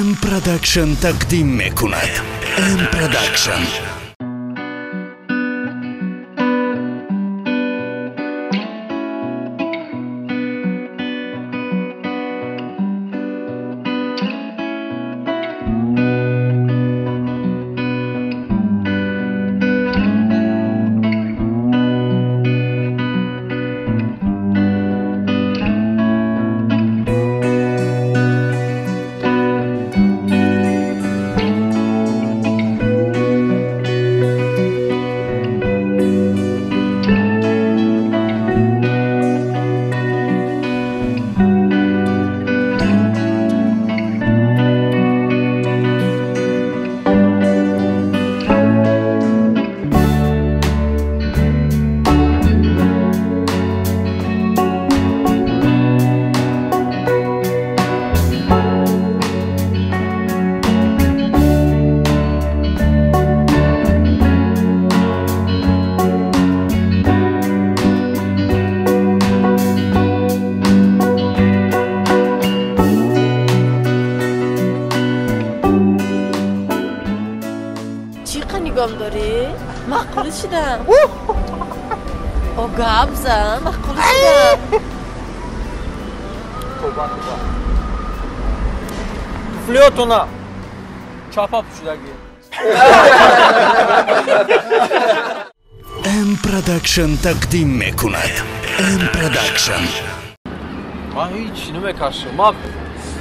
М Production тақдим мекунад. М Production. Нигом дорӣ? Маъқул шудам. О, гап зан, маъқул шудам. Тоба, тоба. Туфлиётона чапа пӯшидагӣ. М Production тақдим мекунад. М Production. Ман ҳеҷ намекашам. Ман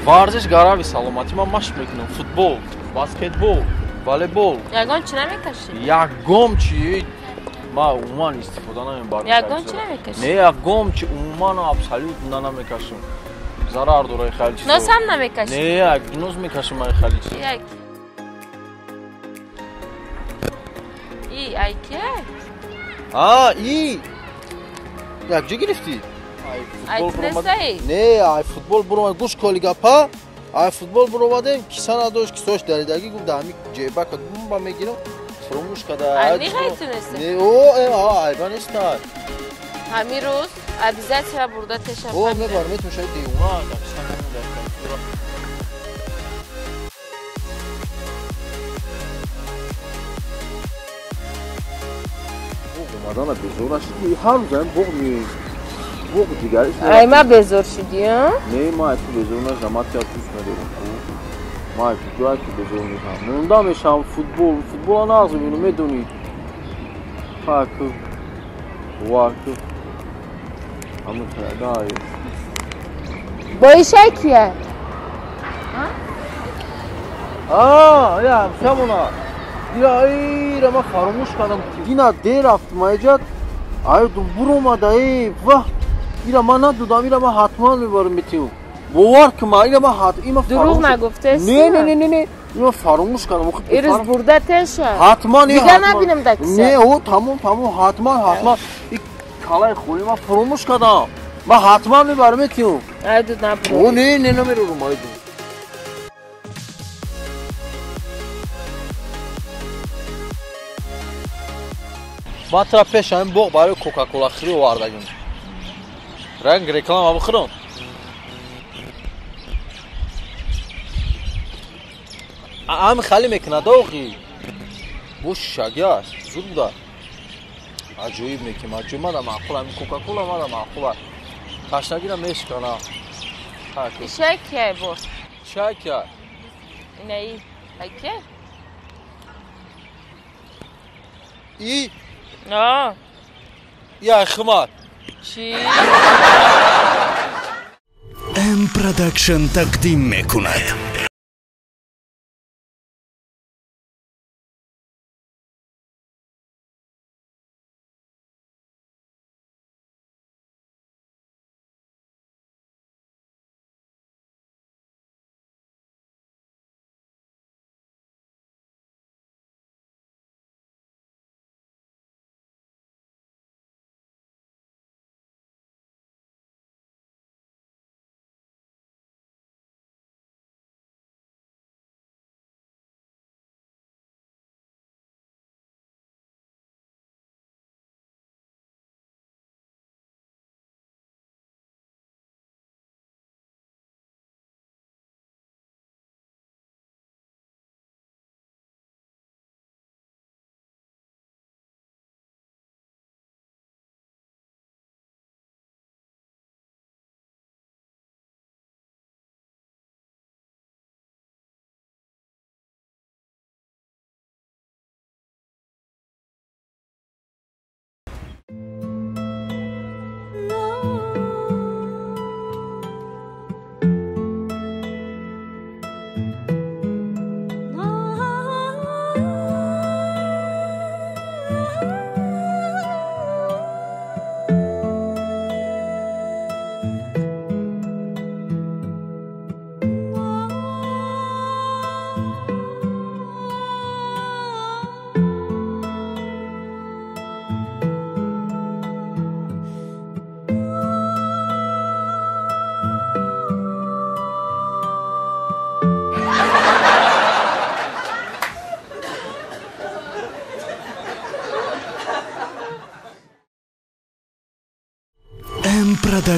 варзиш гарави саломатӣ, ман машқ мекунам. Футбол, баскетбол, волейбол. Ягон чӣ намекашӣ? Ягон чӣ ман умуман истифода намебарам. Ягон чӣ намекашӣ? Не, ягон чӣ умуман абсолютно намекашам. Зарар дора хеле чиз. Нос ҳам намекашӣ? Не, як нос мекашам ман хеле чиз. Як. И ай ки? А, и. Як ҷо гирифтӣ? Ай футбол. Не, ай футбол буром, гӯш коли гапа. Ай футбол буровадем, киса надошт, кисош даридагӣ гуфт, ҳами ҷебака гумба мегирам, фуромӯш када. Не, о, айба неста. Ҳамин рӯз обязательно бурда теша. О, мебарам, метушай девона, омадана безор нашидӣ, ҳар рӯз ҳам боғ меоем. Боғ дигари. Ай ма безор шудӣ, а? Не, ма аз ту безор нашудам, ман туя дӯст надорам. Ма аз ҷоя ту безор мешавам. Монда мешавам футбол, футбола нағз мебинам, медонӣ. Хак, вак. Ҳамин дай. Боишай кия? А, я ҳамсамона. Ира, ира, ман фаромӯш кардам. Дина дер рафтам айҷат. Ай буромада, эй, ваҳ. Ира ман надодам, ира ман ҳатман мебарам метиҳум. Бовар кун, ман ира ман ҳат, има дурӯғ нагуфтаст? Не, не, не, не, не. Има фаромӯш кардам. Ирӯз бурда теша. Ҳатман, дигар набинам дар киса. Не, о, тамом, тамом, ҳатман, ҳатман. И калаи холи ман фаромӯш кардам. Ман ҳатман мебарам метиҳум. Айду набур. О, не, не, намерорам, айду. Ман тура пеш ҳамин боғ барои Кока-Кола хӯрӣ овардагим. Ранг реклама бихӯрам. Ҳами хали мекунад оғи. Бо шишагӣ аст, зуд буда. Аҷоиб мекунам, аҷоиб мада маъқул, ҳамин Кока-Кола мада маъқул. Ташнагиро мешиканам. Ишай кияй бо? Ишай кияй? Инаи, ай кияй? И? А. Я химат. Чӣ? М Production тақдим мекунад.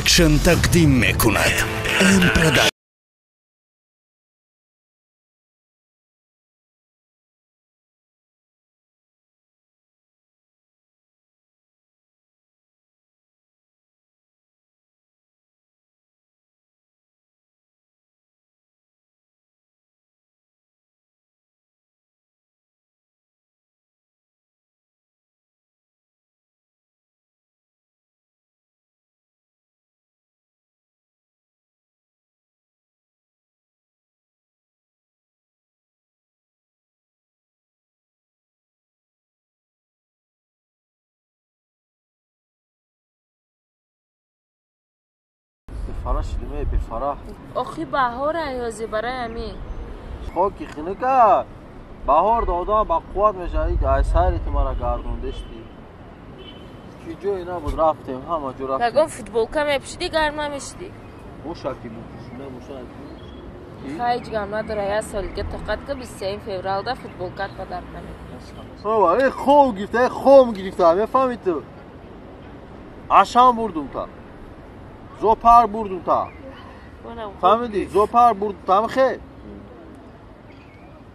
Production тақдим мекунад. M Production. Бефара шидиме, бефара. Охи баҳор ҳози барои ҳамин. Хоки хинука. Баҳор одам ба қувват мешавад. Ай сайри ту мара гардондешти. Ки ҷое набуд, рафтем, ҳама ҷо рафтем. Ягон футболка мепӯшидӣ, гарм намешидӣ. Боша ки бипӯшӣ, набоша. Ҳеҷ гам надора, як сол дига тоқат ка, 23 февралда футболкат падар намекунад. Ова, э хом гирифта, э хом гирифта, мефаҳмӣ ту? Ашам бурдум та. Зоопарк бурдум та. Фаҳмидӣ? Зоопарк бурдум та, мехе?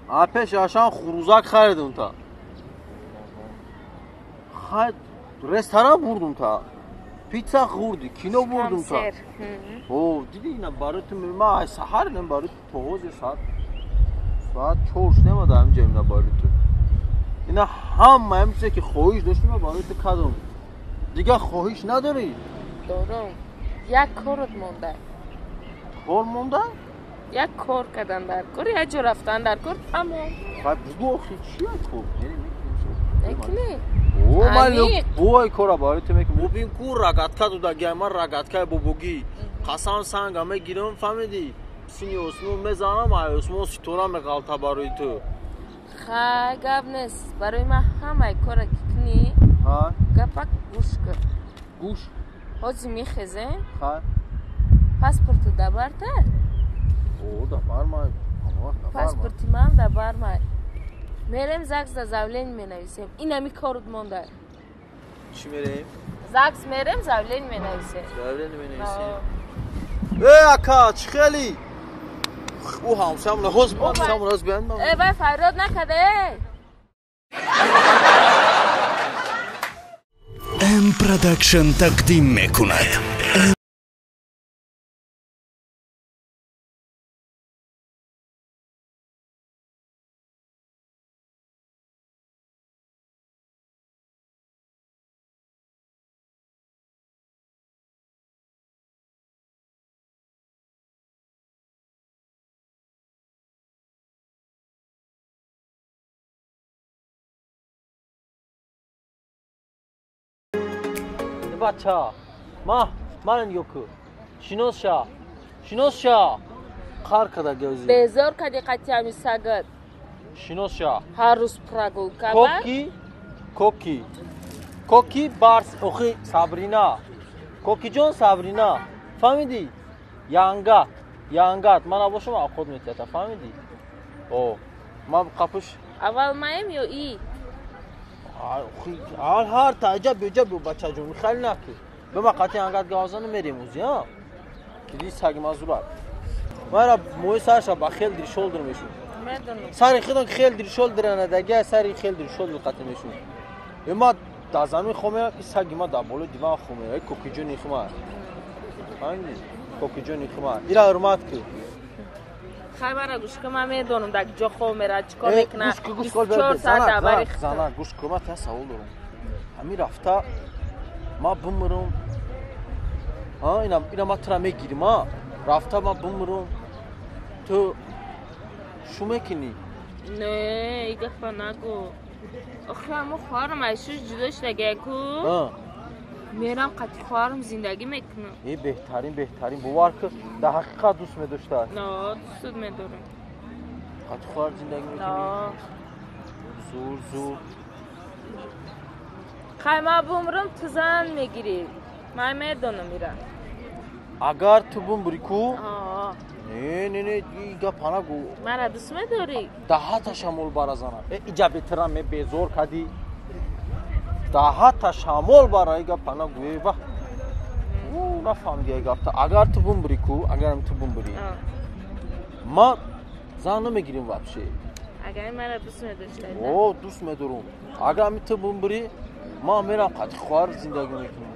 А пеш ашам хурузак харидум та. Хай ресторан бурдум та. Пицца хӯрдӣ, кино бурдум та. О, дидӣ ина барои ту ма ай саҳар инам барои ту то ҳозир соат 4 шудем дар ҳамин ҷо ина барои ту. Ина ҳама ҳамин чизе ки хоҳиш доштӣ ма барои ту кардам. Дигар хоҳиш надорӣ? Дорам. Як корот монда. Кор монда? Як кор кардан дар кор, як ҷо рафтан дар кор, тамом. Баъд бугӯ охи чи як кор? Мекунӣ? О, ман бой кора барои ту мекунам. Бубин ку рогатка додагиам, ман рогаткаи бобогӣ. Қасам санга мегирам, фаҳмидӣ? Сини осмон мезанам, ай осмон ситора меғалта барои ту. Хай, гап нест. Барои ман ҳамаи кора ки кунӣ, гапак гӯш кун. Гӯш? Ҳозир мехезем. Хай. Паспорту дабарта? О, дабар май. Паспорти ман дабар май. Мерем ЗАГС да заявление менависем. Инами корут монда. Чӣ мерем? ЗАГС мерем, заявление менависем. Заявление менависем. Э, ака, чӣ хели? Ӯ ҳамсоям ҳоз ҳамсоям роз биён. Э, вай фарёд накарда, э. M Production тақдим мекунад. Бача, ма, ман ёку. Шинос ша. Шинос ша. Қар када гӯзи. Безор кади қатъи сагат. Шинос ша. Ҳар рӯз прогулка. Коки, коки. Коки барс, охи Сабрина. Коки ҷон Сабрина. Фаҳмидӣ? Янгат, янгат. Ман абошам ақод метията, фаҳмидӣ? О, ма қапуш. Аввал маем ё и? Ҳар ҳар таҷа беҷа бу бачаҷон, хеле наки. Ба ма қатъи ангат гавзана мерем узи, ҳа? Киди саги мазурат. Мара мои сарша ба хел диршолдр мешуд. Сари худон хел диршолдр анадага, сари хел диршолдр қатъи мешуд. Ма дар замин хомеам, и саги ма дар болои диван хомеам. Эй кокиҷони хума. Фаҳмидӣ? Кокиҷони хума. Ира ҳурмат ки. Хай мара гӯш кун, ман медонам дар ҷо хоб мерад, чӣ кор мекунад. Гӯш кун, гӯш кун, зана, зана, гӯш кун, ман та савол дорам. Ҳамин рафта ма бимирам. Ҳа, ина ма тура мегирим, ҳа? Рафта ма бимирам. Ту шу мекунӣ? Не, и гапа нагӯ. Охи ҳамо хоҳарам аз шуш ҷудо шудагия ку. Мерам қатъи хоҳарам зиндагӣ мекунам. Э, беҳтарин, беҳтарин. Бовар кун, дар ҳақиқат дӯст медошта. На, дӯстут медорам. Қатъи хоҳар зиндагӣ мекунӣ? Зур, зур. Хай ман бумрам, ту зан мегирӣ. Ман медонам ира. Агар ту бумрӣ ку? Не, не, не, и гапа нагӯ. Мара дӯст медорӣ? Даҳата шамол бара зана. Э, иҷа бетира ме безор кадӣ. Даҳата шамол бара, и гапа нагӯ. Э, ва. нафаҳмиди гапта. Агар ту бумбирӣ ку, агарам ту бумбирӣ, ма зан намегирим вообще. Агар мара дӯст медоштед? О, дӯст медорум. Агар ами ту бумбирӣ, ман мерам қати хоҳар зиндагӣ мекунам.